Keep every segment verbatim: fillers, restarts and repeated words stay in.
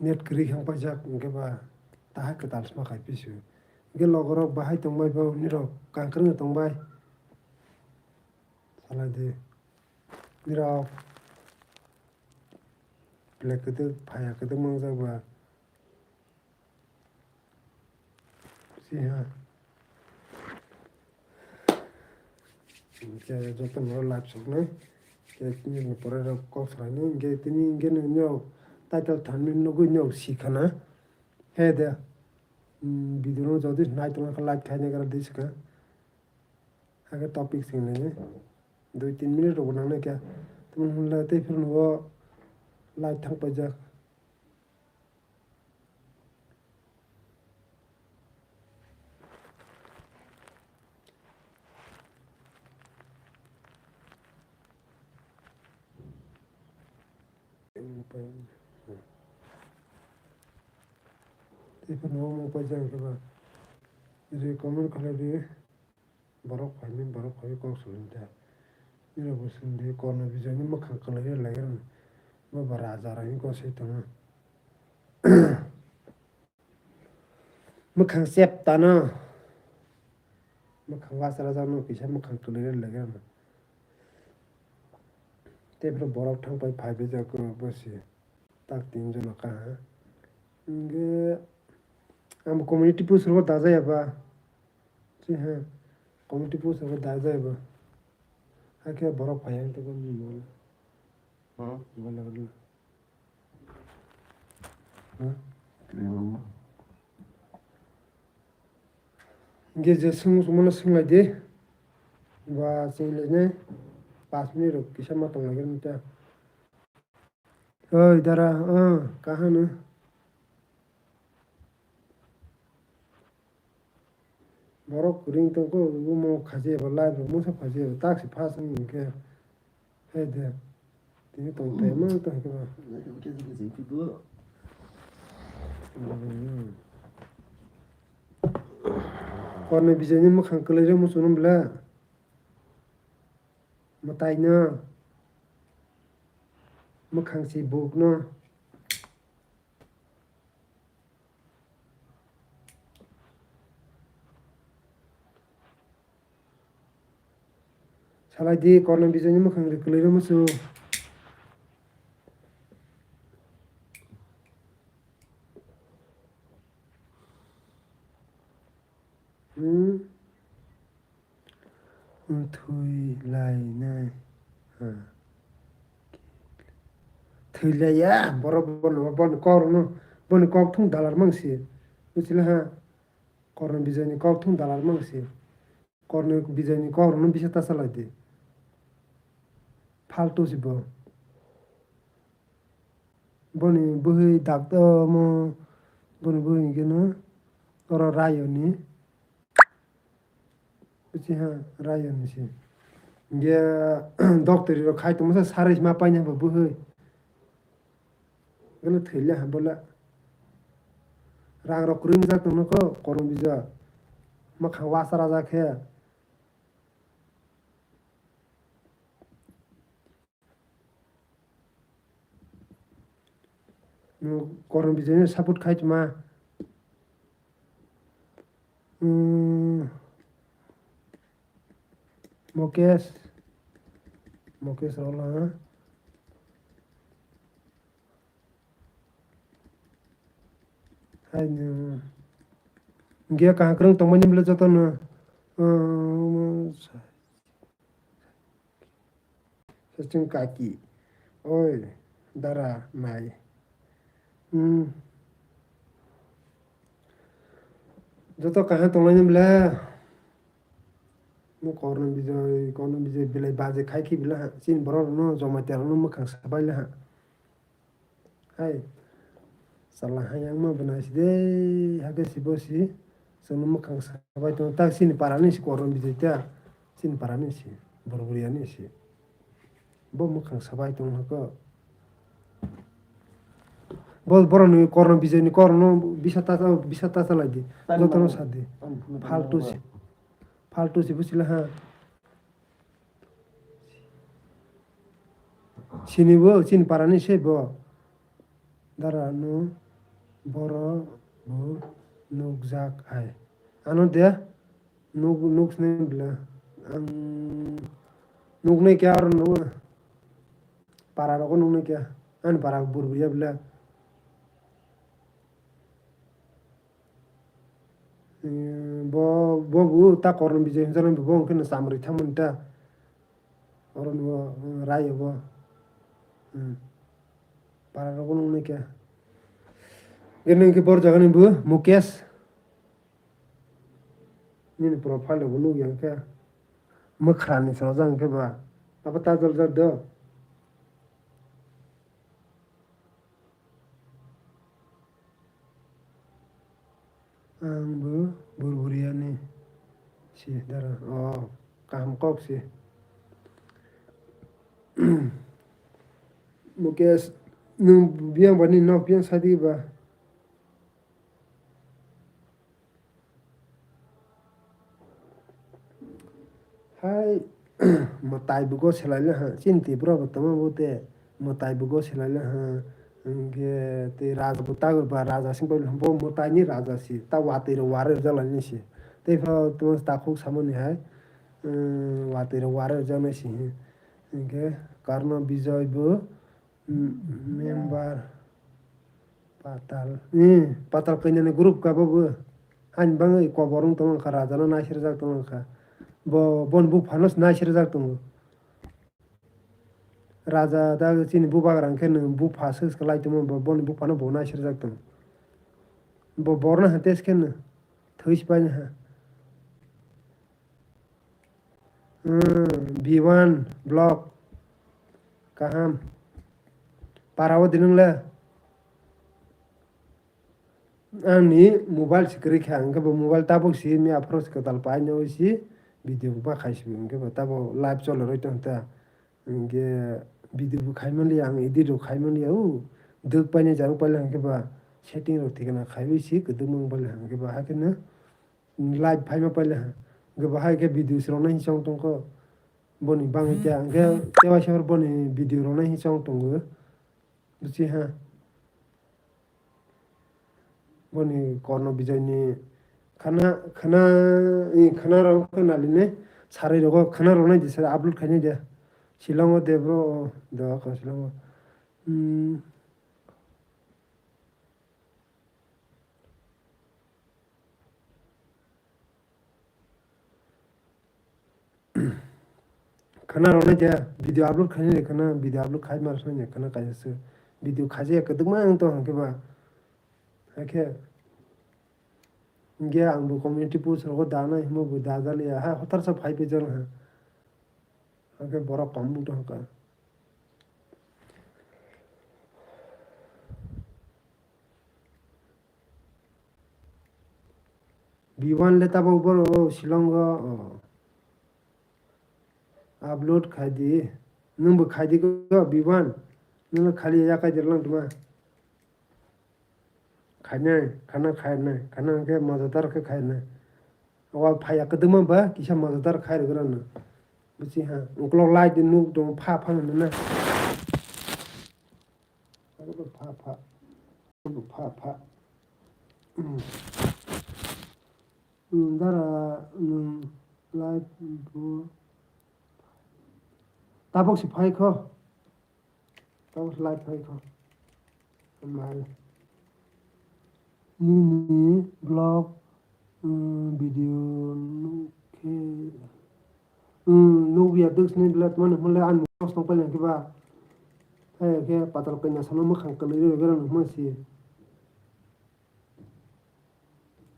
Net kwrwi khe wng paijak, hwnkhe ba tahai kwtal sma khai pisu. Hwnkhe logorok bahai tongbai bo, nirok kangkwrwngno tongbai. Salai di. Nirok belai kwdwk, phaiya kwdwk mangjak ba. Siha. Hwnkhe jotono live soknai. Hwnkhe tini ni pore rok kok salainai. Hwnkhe tini hwnkhe nwng title thumbnail nugwi nwng sikhana. He de. Hmm, video no jodi nai tongkha like khaina gra di sika. Hake topic sing nai. Dui tin minute rok bo nangnai khe. Tamo hwnle tei phuru no live thang paijak. Tei phano omo paijak khe ba recommend khlai di. Borok phaimani, borok phaiwi kok salai ta. Nini bo sindi kormo bijagni mwkhang kwlwi rw lai rw. Bo ba raja rani kok sai tongo. Mwkhang chep tano. Mwkhang wasalajakno kisa mwkhang kwlwi rw lai rw. Tei phano borok thang pai phai bijak khe bo se tak tin jono kaha. Hwnkhe ang community post rogo dajaya ba. Chiha community post rogo dajaya ba. Hakhe borok phai ang tei bo ni mol. Hmm? Mol na. Hmm? Hwnkhe je swng swngmano swng lai di. Ba chwng lai nai. Panch minute rok kisa ma tong lai gani ta. Oi dara, ah, kahano. Borok ring tongkho, omo khachi eba live rok mungsa khachi eba taksi phas wng khe. Hai de. Tini tong tai ma tong khe ba. Hmm. Kormo bijagni mwkhang kwlwi rw muchung no bwle. Mwtai no. Mwkhang si buk no. Salai di, kormo bijagni mwkhang rw kwlwi rw muchung. Hmm? Thwi lai nai. Ha. Thwi lai ya, borok bono, boni kok rwno, boni kok thung dalar mang si. Buchila ha. Kormo bijagni kok thung dalar mang si. Kormo bijagni kok rwno bisa ta salai di. Phaltu si bo. Boni bwhwi dakto omo, boni bwhwi hwnkhe no oro Rayoni. Bichiha Rayoni se. Hwnkhe doctor rok khai tongmasa sarai ma paina bo bwhwi. Gana thwile ha bola. Rang rok kwrwi wngjak tongno kho, kormo bijag. Mwkhang wasajak khe. Nwng kormo bijagno support khai tongma. Hmm. Mukesh. Mukesh Rola. Hai nwng. Hwnkhe kaham kwrwng tongmani bwle jotono. Hmm. Sachwng kaki. Oi, dara nai. Hmm. Joto kaham tonglaini bwle. Mo kormo bijag, kormo bijag belai baje khai khe bwle ha. Chini borok rokno Jamatia rokno mwkhang sabai le ha. Hai, chwla hayungma bwna si de, hakhe si bo si, chwngno mwkhang sabai tongo, tak chini parani si kormo bijai ta, chini parani si, borok bwrwiyani si. Bo mwkhang sabai tong hwnkhe. Bo borokni kormo bijaini korno bisa ta, bisa ta chalai di. Jotono sa di. Phaltu si, phaltu si buchila ha. Sini bo, chini parani se bo. Dara no. Boro bo nukjak hai. Ano de nuk, nuk sini bela. Ang nuknai kya aro nugo. Para rogo nuknai kya. Ani para bur bur ya bela. Hmm, bo, bo bu ta korno bijai hinjak nai bo, bo hwnkhe no chamrwi thangmani ta. Oro nugo, hmm, rai bo. Hmm. Para rogo nuknai kya. Gini hwnkhe bor jagani bo Mukesh. Nini profile bo nukya hwnkhe. Mwkhrani sojak hwnkhe ba. Abo ta joljak do. Ang bo burburiyani si dara. Oh, kaham kok si. Mukesh, nwng biyang bani nok biyang sadi ba? Hai, mwtai bo go selai le ha, chini Tripura bo tongma bo te mwtai bo go selai le ha. Hwnkhe tei raja bo ta ba raja sing bo mwtai ni raja si, ta watwi rok warwi rwjak lai ni si. Tei pha tamo takhuk samani hai, watwi rok warwi rwjak nai si. Hwnkhe Karna Bijoy bo, Mm, member Patal. Eh, Patal kanya ni group ka bo bo. Hain bangwi kobor wng tong kha, raja no naisirjak tong kha. Bo, bon buphano naisirjak tongo. Raja da chini bubagra hwnkhe no bupha swk swk lai tongmo, bo, boni buphano bo naisirjak tongo. Bo borno ha test khe no thwi sipai ha. Hmm, B one block. Kaham. Para o dinung le. Ani mobile si kwrwi kha, hwnkhe bo mobile tabuk si mi aphuru si kwtal pai no si video ma khai si, hwnkhe bo tabo live choli roi tong ta. Hwnkhe video bo khai man liya, ang edit rok khai man liya, o dwk painai jang paila hwnkhe ba setting rok thikna khaiwi si kwdwkma wng paila hwnkhe ba hakhe no. Live phaima paila ha. Hwnkhe bahai khe video se rwna hinwi chong tongkho. Boni bangwi khe hwnkhe tewaisa boni video rwna hinwi chong tongo. Buchi ha. Boni Korno Bijoy ni khana, khana, i khana rok khe nalini sarwi rogo khana rwnai di sir upload khainai de. Shillong o de bro, o do kha Shillong o. Hmm. Khana rwnai khe video upload khainai le khana video upload khai mar swnai khana kaisa se video khaijak kwdwkma wng tong hwnkhe ba hakhe hwnkhe ang bo community post rogo danai hwnba bo dajaliya ha hotar sa phai pejal ha hakhe borok kom wng tong kha. B one le tabok boro o Shillong o, o. Upload khai di. Nwng bo khai di ko B one. Nwng khali yakai dirlang tuma. Khainai, khana khainai, khana hwnkhe mojatar khe khainai. Wa phaiya kwdwma ba kisa mojatar khai rwgwrano. Buchi ha. Ukolog light di nuk dong pha pha nana. Pha pha. Pha pha. Hmm. Hmm, dara, hmm, light bo. Tabok si phai kho. Tabok si light phai kho. Mal. Nini vlog, hmm, video nukhe. Hmm, nukya duk sini vlog mane mole an mos tong pale ke ba. Hai ke patal kanya sama mukhang kalai re gara nukma si.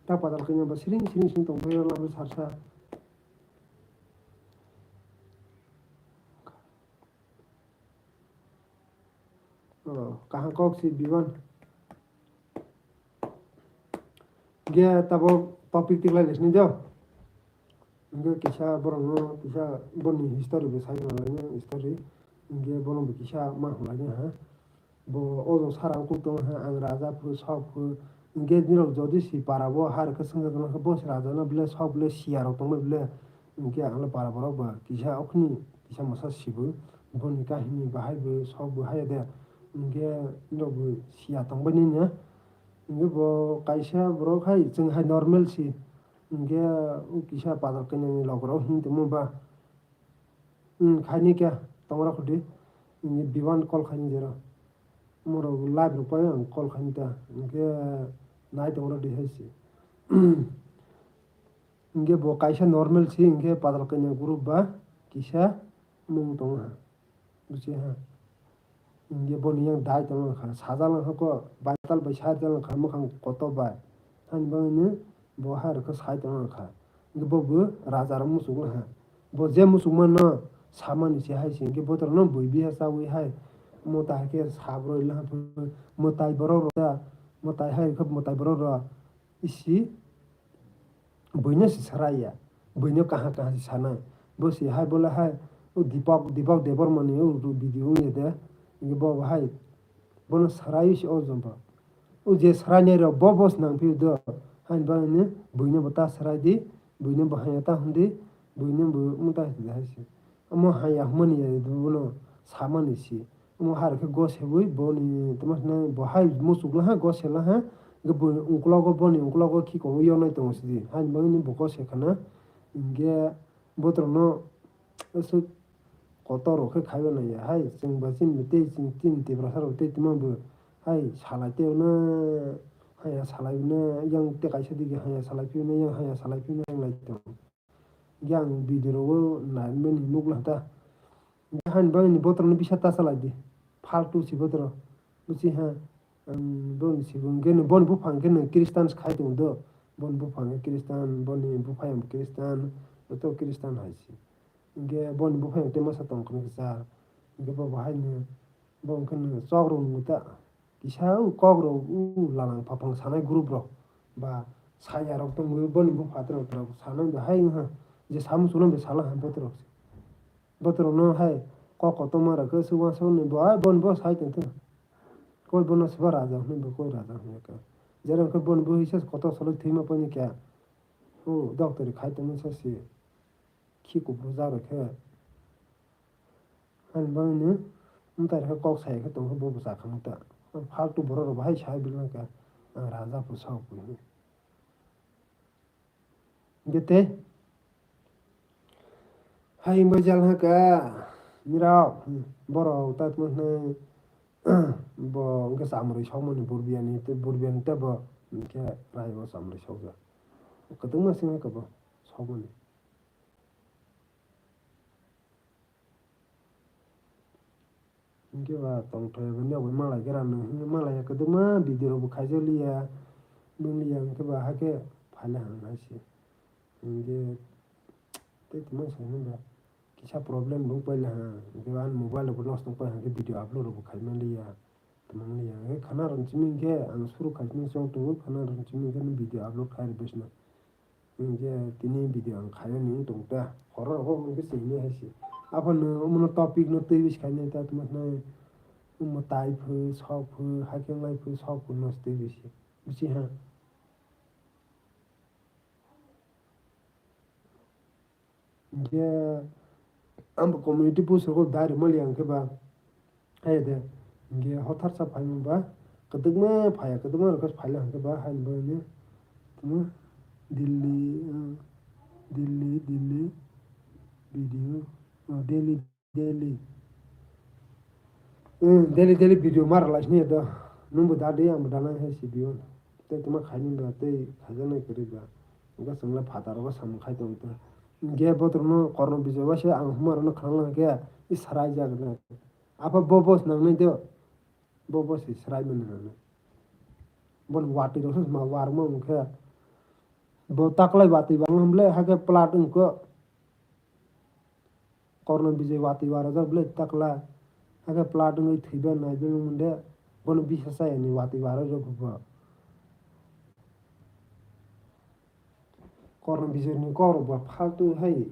Ta patal kanya ba siring siring sing tong phai rok lama sarsa. Oh, kaham kok si biban. Ge tabo topic tiklai lesni jo. Ge kisa borok no kisa boni history bo sai na lai history. Ge borok bo kisa ma lai ha. Bo ojo sara kuk tong ha, ang raja phu, sok phu. Hingke nirok jodi si para bo har khe swngjak nang khe, bo se raja no ble sok ble siya rok tong bai ble. Hingke ang le para borok ba kisa okhni kisa mosa sibu. Boni kahini bahai bo sok bo hai de. Hingke nirok bo siya tong bai nini. Hingke bo kaisa borok hai chwng hai normal si. Hingke o kisa padal kanya ni logro hing tongmo ba. Hmm, khaini khe tongra khudi. Hingke biwan call khaini jero. Moro live rok pai ang call khaini ta. Hingke nai tongra di hai si. Hingke bo kaisa normal si hingke padal kanya group ba kisa mung tongo ha. Buji ha. Hingke boni yang dai tong kha, sajak lang kha ko, baital bai sai tong kha, mwkhang kotor bai. Hani bagwino bo hai rokhe sai tong kha. Hingke bo bo raja rok muchung kha. Bo je muchung mano samani se hai se, hingke bo torno bui biya chawi hai. Mwtai khe sabroi lang, mwtai borok rok da, mwtai hai khe mwtai borok rok. Isi, buino se sarai ya, buino kaha kaha se sanai. Bo se hai bole hai, o Deepak, Deepak Debbarma ni o video wngya de, hingke bo bo hai, bono sarai se o jompa. O je sarai nai rok bo bo se nang phio do, hai ba hini buino bo ta sarai di, buino bo hai ta hwn di, buino bo muta hai se. Omo haya hwnmani ya, bono samani si. Omo hai khe gos hewi boni tamo hwnwi bo hai muchuk laha, gos he laha. Hwnkhe boni uklogo, boni uklogo khiko yoknai tongo sidi. Haini bagwino bo gos he khana. Hwnkhe botrokno aswk kotor rok khe khaiwi naiya. Hai chwng ba chini tei chini, chini Tiprasa rok tei tamo bo hai salai tei ono haya salai ono yang tei kaisa digi haya salai phiyano, yang haya salai phiyano yang lai tongo. Yang video rogo naimani nukla ta. Yang han bagini botrokno bisa ta salai di. Faltu si botrok. Busi ha, ang boni si bung geno, boni buphang geno Christian khai tong do. Boni buphang Christian, boni buphayam Christian, joto Christian hai si. Hingke boni buphang tei masa tong khe sa. Hingke bo bahai ni, bo hingke chok rok nung ta. Kisa o kok rok o lalang paphang sanai group rok ba saya rok tongwi boni bupha rok sanai bo hai wngha je samung swnam bai sala hai botrok se. Botrok no hai kok kotorma rok khe se uansuk ni bo hai boni bo sai tong thung. Koi bono se ba raja hwnwi bo koi raja hwnwi kha. Jera wngkha boni bo hisa kotor salai thwima paini kya. O doctor khai tongma sa se. Khi kubru ja rok khe. Ani bagwino mwtai rok kok sai khe tongkha bo bwsa khamung ta. Faltu borok rok bahai sai bilang kha ang raja pho sok pho hinwi. Hingke tei hai wngbai jal ha kha nirok borok ta tongma hwnwi bo hingke chamrwi sokmani burbiyani tei burbiyani tei bo hingke rai bo chamrwi sokjak. Kwtwma se wngkha bo sokmani. Hingke ba tongthai bo nok bai malai khe rang nang hingke malai ya kwbangma video rok bo khaijak liya, nung liya hingke ba hakhe phaila hang hai se. Hingke tei tongma song hwnba kisa problem bo paila ha, hingke ba ani mobile rok bo nosto wng pai hingke video upload rok bo khaima liya, tongma liya. Hingke khana rang simi hingke ang suru khaisani chong tongo, khana rang simi hingke video upload khai rw bai sina. Hingke tini video ang khaina ni wng tong ta. Khoro rogo hingke sini hai se. Aphano omono topic no twi bisi khaina ta tongma khnai. Omo tai phu, sok phu, hakhe lai phu, sok phu no twi bisi. Bisi ha. Hingke ang bo community post rogo dai rwma liya hingke ba. Hai de, hingke hotharsa phaima ba, kwdwkma phaiya, kwdwkma rok phaila hingke ba, haini bagwino tamo Delhi, ah, Delhi, Delhi video, ah, Delhi, Delhi. Hmm, Delhi, Delhi video ma rwlaisini do, nwngbo da de, angbo da nang hai si video. Tei tongma khaini ba, tei khaijaknai kwrwi ba. Hingke chwngno phataro samung khai tongtong. Hingke botrokno kormo bijai waisa ang huma rokno khwlangkha hingke, i sarai jak na. Apa bo bo swnamnai do. Bo bo se srai mani nangnai. Bon watwi rok se ma warma wngkhe. Bo taklai watwi wanglam le hakhe plat wngkho. Korno bijai watwi warajak le takla. Hakhe plat wngwi thwiba naibe wngmande. Bono bisa chayani watwi warajak bo. Korno bijai ni kok rok ba faltu hai.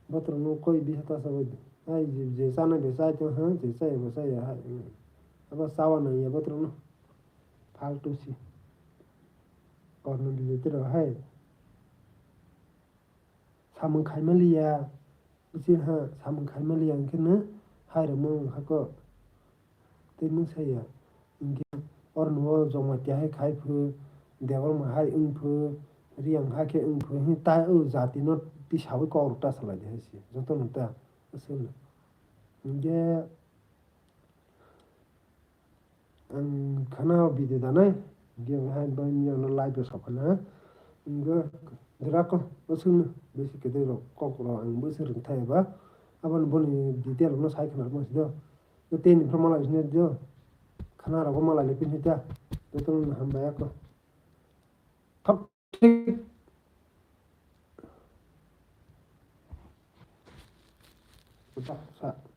Botrok no koi bisa ta sabai. Ai je, je chana be chai tong ha, je chai bo chai ya hai. Abo chawa nang ya botrok no. Faltu si. Korno bijai tero hai. Samung khaima liya. Bisi ha samung khaima liya hingke no hai rok mo hako. Tei mung saya. Hingke Oro no Jamatia hai khai phu, Debbarma hai wng phu, Reang hai khe wng phu, hwn tai o jati no tisaui kok rok ta salai di hai se. Joto no ta, aswk no. Hingke ang khana o video danai, hingke hai bai ni ano live o sok khana. Hingke dera ko, aswk no, besi kedek rok kok rok ang besi rwng thai ba. Aboni boni detail rok no sai khana mo si do. Tei ni phrang malai sini do. Khana rogo malai le pini ta. Joto no hambai ako. Thok thik. Utak sa.